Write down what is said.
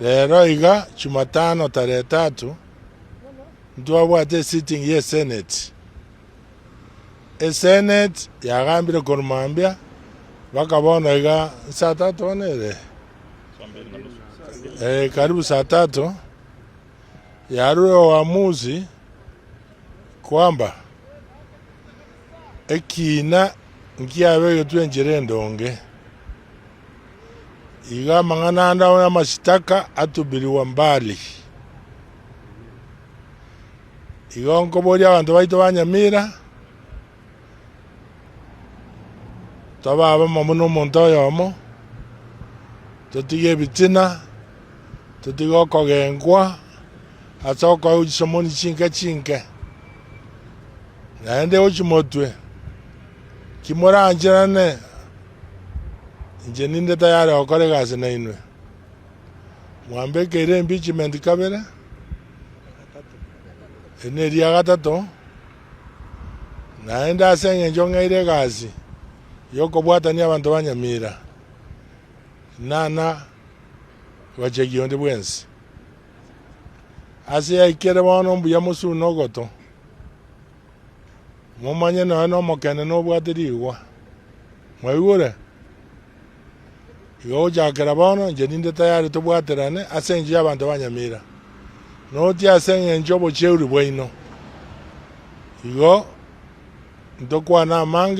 Rero iga Jumatano tarehe tatu ntwabwate esitting ye Senate. Esenate yagambire korwa mambia mpaka bono iga saa tatu bono ere? Eh, karibu saa tatu yarure uamuzi kwamba ekina nkiabegetwe enchera endonge. Iga amang'ana ande y'amasitaka atubiriwa mbali. Igo nkoboria abanto baito ba Nyamira, tobe abamo buna omonto oyomo, totige ebitina, totige okogenkwa ase okoegwa chisomoni chinke chinke, naende gochia motwe, ki morancherane, inche ninde tayari gokora egasi nainwe. Mwambekeire impeachment kabere, eri neria gatato, naende ase eng'encho ng'eire egasi yokobwatania abanto ba Nyamira, nana gochegia onde bwensi. Ase yaikire bono mbuya mosune ogoto, momanye nonya na omokene nobwate rigwa. Mwaigure? Igo gochakera bono inche ninde tayari tobwaterane ase engencho y'abanto ba Nyamira, noti ase engencho y'obocheuri bwaino. Igo ntokwane amange.